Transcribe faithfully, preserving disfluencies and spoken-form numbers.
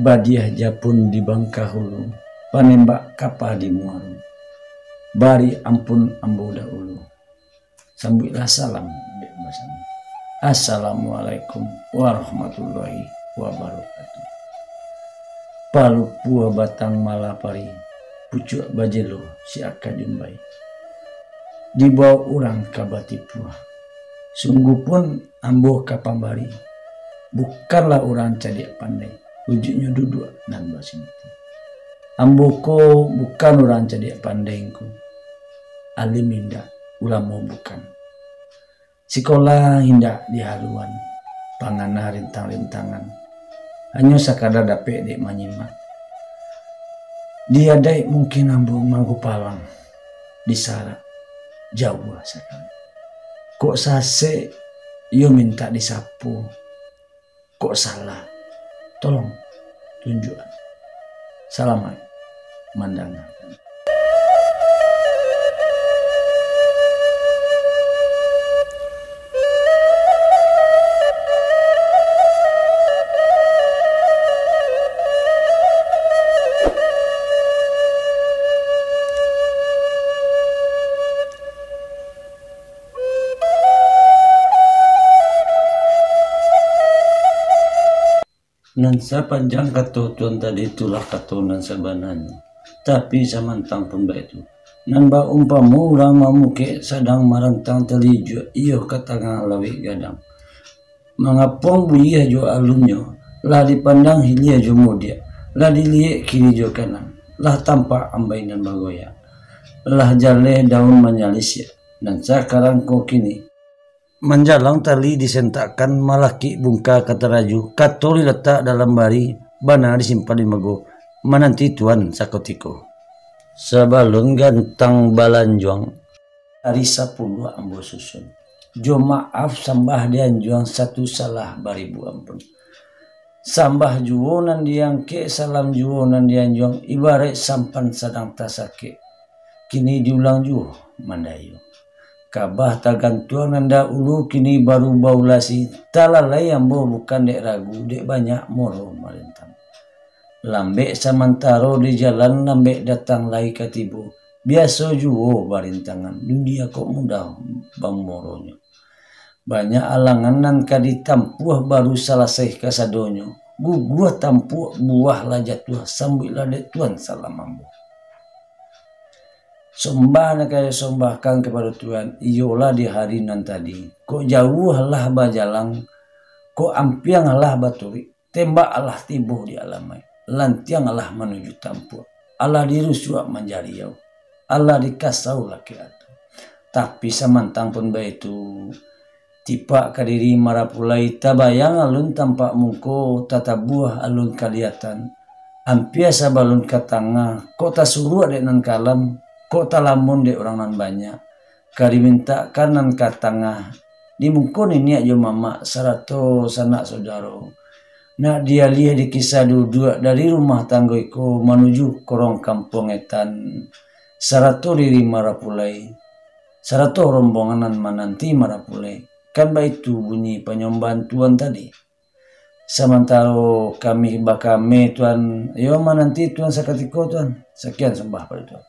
Badiah japun di Bangkahulu, panembak kapa di Muaru. Bari ampun ambo dahulu. Sambuiklah salam dek basamo. Assalamualaikum warahmatullahi wabarakatuh. Palupuah batang malapari, pucuak bajelo si aka jumbai. Dibaok urang ka batipuah. Sungguahpun ambo ka pambari. Bukanlah urang cadiak pandai, ujuiknyo duduak nan basimpuah. Ambo ko bukan urang cadiak pandai ngku. Alim indak, ulamo bukan. Sikolah indak dihaluan, pangana rintang-rintangan. Hanyo sakadar dapek dek manyimak. Di adaik mungkin ambo manggupalang, di sarak jauah sakali. Kok sasek, iyo mintak disapo. Kok salah, tolong tunjuakan. Salamaik mandangakan. Nan sapanjang kato Tuan tadi, itulah kato nan sabananyo. Tapi samantang pun baitu, nan baumpamo urang mamukek sadang marantang tali ijuak iyo ka tangah lauik gadang. Mangapuang buliah jo alunnyo, lah dipandang hilia jo mudiak, lah diliek kiri jo kanan, lah tampak ambai nan bagoyak. Lah jaleh daun manyalisiak, nan sakarang ko kini. Manjalang tali disentakkan, malakik bungka ka taraju, kato dilatak dalam bari, bana disimpan di mago, mananti Tuan sakutiko. Sabalun gantang balanjuang, ari sapuluah ambo susun. Jo maaf sambah dianjuang, satu salah baribu ampun. Sambah juo nan diangkek, salam juo nan dianjuang, ibaraik sampan sadang tasakek, kini diulang juo mandayo. Kabah tagantuang nan dahulu, kini baru baulasi, talalai ambo bukan dek ragu, dek banyak moro malintang. Lambek samantaro di jalan, lambek datang lai ka tibo, biaso juo barintangan, dunia kok mudah bamoronyo. Banyak alangan nan ka ditampuah, baru salasai kasadonyo, guguah tampuak, buah lah jatuah, sambuiklah dek Tuan salam ambo. Sombah nan ka sombahkan kapado Tuan, iyolah di hari nan tadi, kok jauah lah bajalang, kok ampiang lah baturuik, tembak alah tibo di alamaik, lantiang alah manuju tampuak, alah dirusuak manjariau, alah dikasau lakek atu. Tapi samantang pun baitu, tipak ka diri marapulai, tabayang alun tampak muko, tatabuah alun kaliatan, ampia sabalun ka tangah, kok tasuruak dek nan kalam, kok talamun dek urang nan banyak, ka dimintakkan nan ka tangah, di muko niniak jo mamak, sarato sanak saudaro. Nak dialiah di kisah duduak dari rumah tanggo iko manuju korong kampuang etan, sarato diri marapulai, sarato rombongan nan mananti marapulai. Kan baitu bunyi panyombahan Tuan tadi. Samantaro kami bakame, Tuan, yo mananti Tuan sakatiko, Tuan. Sakian sambah pado Tuan.